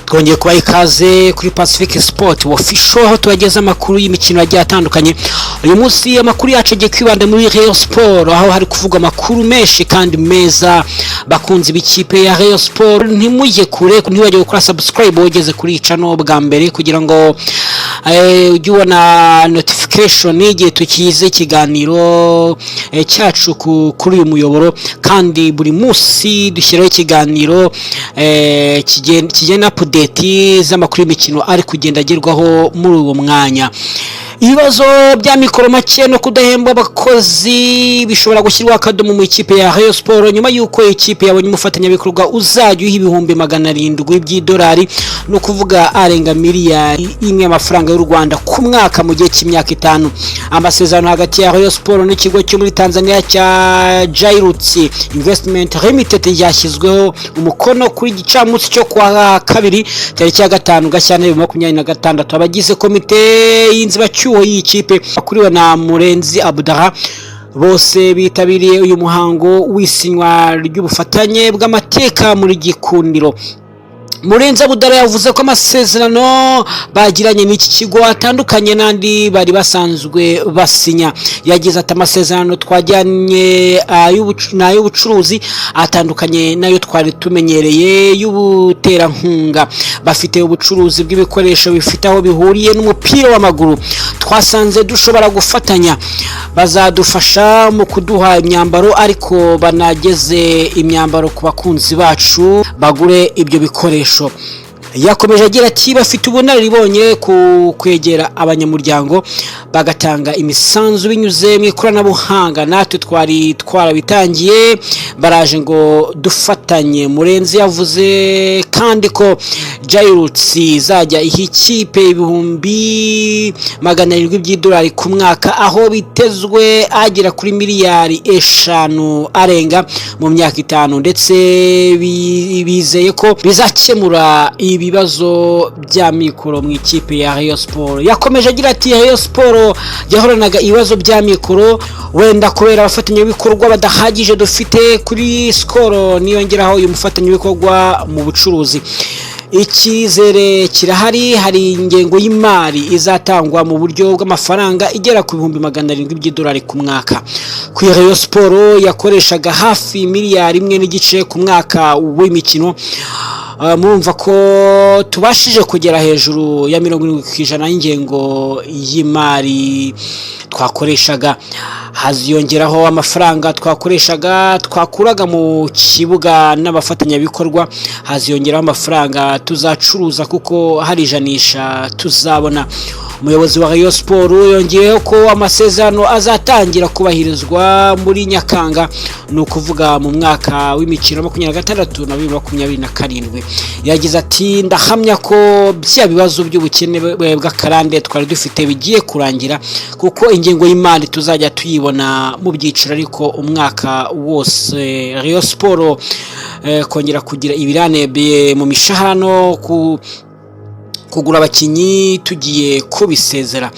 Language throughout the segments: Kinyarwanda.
Twongeye kubaha ikaze kuri Pacific Sport Official, aho tubageza amakuru y'imikino agiye atandukanye. Uyu munsi amakuru yacu agiye kwibanda muri Rayon Sport, aho hari kuvugwa amakuru menshi kandi meza. Bakunzi b'ikipe ya Rayon Sport, ntimujye kure, ntibajye gukora subscribe ugeze kuri channel bwa mbere, kugira ngo ujye ubona notification igihe tukize ikiganiro cyacu kuri uyu muyoboro. Kandi buri munsi dushyiraho ikiganiro kigena update z'amakuru y'imikino ari kugenda agerwaho muri uwo mwanya. Ibibazo bya mikoro make no kudahemba abakozi bishobora gushyirwaho akadomo mu ikipe ya Rayon Sport, nyuma y'uko ikipe yabonye umufatanyabikorwa uzajya uha 700,000 by'idolari, ni ukuvuga arenga miliyari 1 y'amafaranga y'u Rwanda ku mwaka mu gihe cy'imyaka 5. Amasezerano hagati ya Rayon Sport n'ikigo cyo muri Tanzania cya Jairutz Investment Limited yashyizweho umukono kuri gicamunsi cyo kwa kabiri, tariki ya 5 Gashyantare 2026. Abagize komite y'inzibacyuho y'iyi kipe bakuriwe na Murenzi Abdallah bose bitabiriye uyu muhango w'isinywa ry'ubufatanye bw'amateka muri Gikundiro. Murenzi Abdallah yavuze ko amasezerano bagiranye n'iki kigo atandukanye n'andi bari basanzwe basinya. Yagize ati: "Amasezerano twajyanye ni ay'ubucuruzi, atandukanye n'ayo twari tumenyereye y'ubuterankunga. Bafite ubucuruzi bw'ibikoresho bifite aho bihuriye n'umupira w'amaguru. Twasanze dushobora gufatanya, bazadufasha mu kuduha imyambaro, ariko banageze imyambaro ku bakunzi bacu bagure ibyo bikoresho." Yakomeje agira ati: "Bafite ubunararibonye ku kwegera abanyamuryango bagatanga imisanzu binyuze mu ikoranabuhanga. Natwe twari twarabitangiye, baraje ngo dufatanye." Murenzi yavuze kandi ko Jairutz izajya iha ikipe 700,000 by'idolari ku mwaka, aho bitezwe agera kuri miliyari 5 arenga mu myaka 5, ndetse bizeye ko bizakemura ibibazo bya mikoro mu ikipe ya Rayon Sport. Yakomeje agira ati: "Rayon Sport yahoranaga ibibazo bya mikoro, wenda kubera abafatanyabikorwa badahagije dufite kuri Skol, niyongeraho uyu mufatanyabikorwa mu bucuruzi, icyizere kirahari. Hari ingengo y'imari izatangwa mu buryo bw'amafaranga igera ku 700,000 by'idolari ku mwaka." Kuri Rayon Sport yakoreshaga hafi miliyari 1.5 ku mwaka w'imikino, murumva ko tubashije kugera hejuru ya 70% y'ingengo y'imari twakoreshaga. Haziyongeraho amafaranga twakoreshaga, twakuraga mu kibuga n'abafatanyabikorwa, haziyongeraho amafaranga tuzacuruza, kuko hari ijanisha tuzabona. Umuyobozi wa Rayon Sport yongeyeho ko amasezerano azatangira kubahirizwa muri Nyakanga, ni ukuvuga mu mwaka w'imikino 26 na 2027. Yagize ati: "Ndahamya ko bya bibazo by'ubukene bw'akarande twari dufite bigiye kurangira, kuko ingengo y'imari tuzajya tuyibona mu byiciro, ariko umwaka wose Rayon Sport kongera kugira ibirane mu mishahara no ku kugura abakinnyi tugiye kubisezera."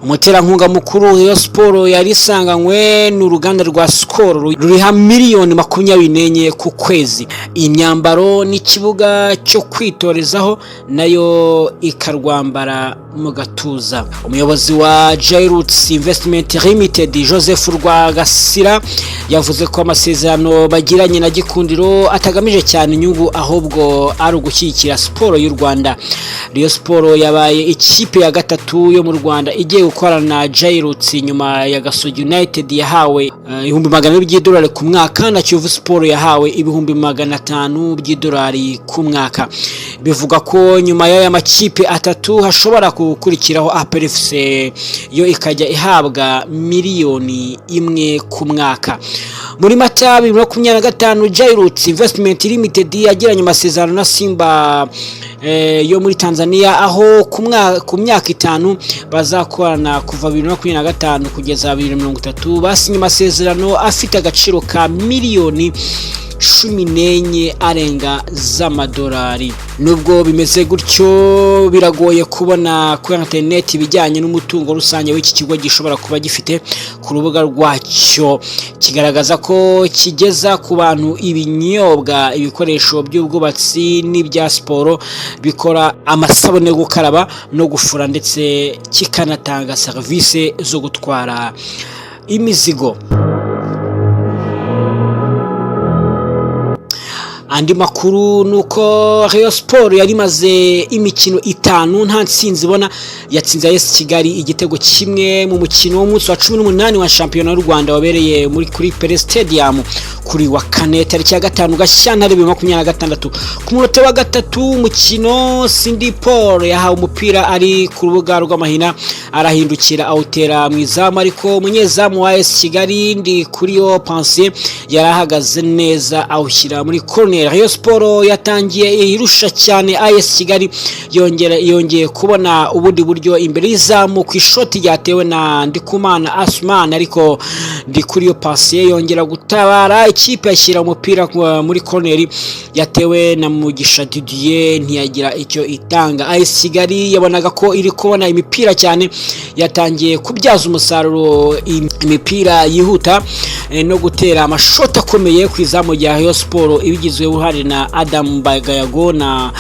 Umuterankunga mukuru Rayon Sport yari isanganywe n'uruganda rwa Skol, ruriha miliyoni 24 ku kwezi, imyambaro n'ikibuga cyo kwitorezaho nayo ikarwambara mu gatuza. Umuyobozi wa Jairutz Investment Limited, Joseph Rwagasira, yavuze ko amasezerano bagiranye na Gikundiro atagamije cyane inyungu, ahubwo ari ugushyigikira siporo y'u Rwanda. Rayon Sport yabaye ikipe ya gatatu yo mu Rwanda igiye gukorana na Jairutz, nyuma ya Gasogi United yahawe 400,000 by'idolari ku mwaka na Kiyovu Sport yahawe 500,000 by'idolari ku mwaka. Bivuga ko nyuma y'aya makipe atatu hashobora gukurikiraho APR FC, yo ikajya ihabwa miliyoni 1 ku mwaka. Muri Mata 2025, Jairutz Investment Limited yagiranye amasezerano na Simba yo muri Tanzania, aho ku myaka 5 bazakorana kuva 2025 kugeza 2030. Basinye amasezerano afite agaciro ka miliyoni 14 arenga z'amadolari. Nubwo bimeze gutyo, biragoye kubona kuri interineti ibijyanye n'umutungo rusange w'iki kigo gishobora kuba gifite. Ku rubuga rwacyo kigaragaza ko kigeza ku bantu ibinyobwa, ibikoresho by'ubwubatsi n'ibya siporo, bikora amasabune yo gukaraba no gufura, ndetse kikanatanga serivisi zo gutwara imizigo. Andi makuru ni uko Rayon Sport yari imaze imikino 5 nta ntsinzi ibona, yatsinze AS Kigali igitego kimwe mu mukino w'umunsi wa 18 wa shampiyona y'u Rwanda wabereye muri kuri Pele Stadium kuri wa kane tariki ya 5 Gashyantare 2026. Ku munota wa 3 umukino, Cindy Paul yahawe umupira ari ku rubuga rw'amahina, arahindukira awutera mu izamu, ariko umunyezamu wa AS Kigali Ndikuriyo Pensée yarahagaze neza awushyira muri corner. Rayon Sport yatangiye irusha cyane AS Kigali, yongeye kubona ubundi buryo imbere y'izamu ku ishoti ryatewe na Ndikumana Asman, ariko Ndikuriyo Pensée yongera gutabara ikipe yashyira umupira muri corner yatewe na Mugisha Didier, ntiyagira icyo itanga. AS Kigali yabonaga ko iri kubona imipira cyane, yatangiye kubyaza umusaruro imipira yihuta no gutera amashoti akomeye ku izamu rya Rayon Sport, ibigizwe uruhare na Adam Bagayago na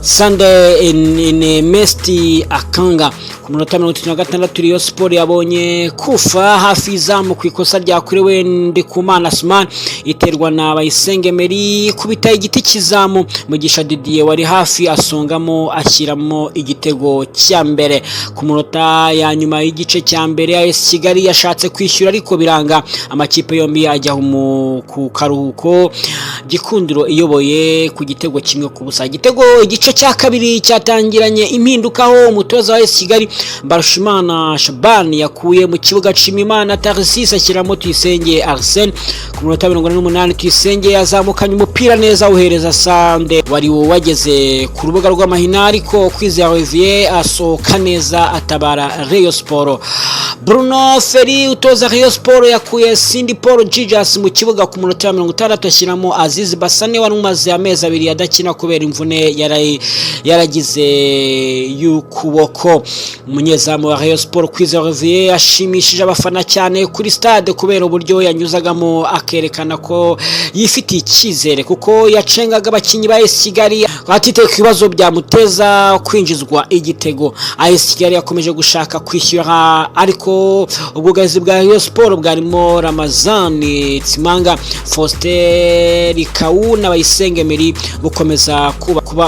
Sunday Nemesti Akanga. Ku munota 36 Rayon Sport yabonye kufa hafi izamu ku ikosa ryakorewe Ndikumana Asman, iterwa na Bayisenge Meri kubita igiti kizamu, Mugisha Didier wari hafi asongamo ashyiramo igitego cya mbere. Ku munota ya nyuma y'igice cya mbere AS Kigali yashatse kwishyura ariko biranga, amakipe yombi ajya ku karuhuko Gikundiro iyoboye ku gitego 1-0. Igitego igice cya kabiri cyatangiranye impinduka, aho umutoza wa AS Kigali Mbarushimana Shaban yakuye mu kibuga Nshimiyimana Tarsis ashyiramo Tuyisenge Arsene. Ku munota 48 Tuyisenge yazamukanye umupira neza awuhereza Sande wari wageze ku rubuga rw'amahina, ariko Kwizera Olivier asohoka neza atabara Rayon Sport. Bruno Ferry utoza Rayon Sport yakuye Cindy Paul Jesus mu kibuga ku munota wa 60 ashyiramo Aziz Basane wari umaze amezi 2 adakina kubera imvune yaragize y'ukuboko. Umunyezamu wa Rayon Sport Kwizera Olivier yashimishije abafana cyane kuri stade kubera uburyo yanyuzagamo akerekana ko yifitiye icyizere, kuko yacengaga abakinnyi ba AS Kigali atitaye ku bibazo byamuteza kwinjizwa igitego. AS Kigali yakomeje gushaka kwishyura, ariko ubwugarizi bwa Rayon Sport bwarimo Ramazani Tsimanga, Faustin Rikau na Bayisenge Meri bukomeza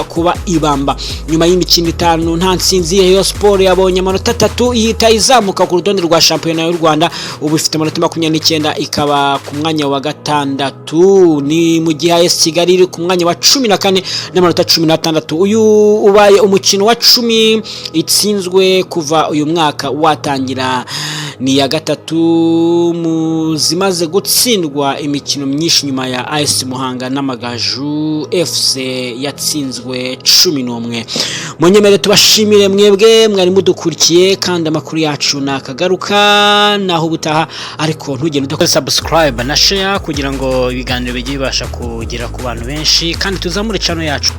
kuba ibamba. Nyuma y'imikino 5 nta ntsinzi, Rayon Sport yabonye amanota 3 ihita izamuka ku rutonde rwa shampiyona y'u Rwanda, ubu ifite amanota 29 ikaba ku mwanya wa 6, ni mu gihe AS Kigali iri ku mwanya wa 14 n'amanota 16. Uyu ubaye umukino wa 10 itsinzwe kuva uyu mwaka watangira, ni iya 3 mu zimaze gutsindwa imikino myinshi nyuma ya AS Muhanga n'Amagaju FC yatsinzwe 11. Munyemere tubashimire mwebwe mwari mudukurikiye, kandi amakuru yacu nakagaruka naho ubutaha, ariko ntugende udakora subscribe na share kugira ngo ibiganiro bijye bibasha kugera ku bantu benshi kandi tuzamure channel yacu.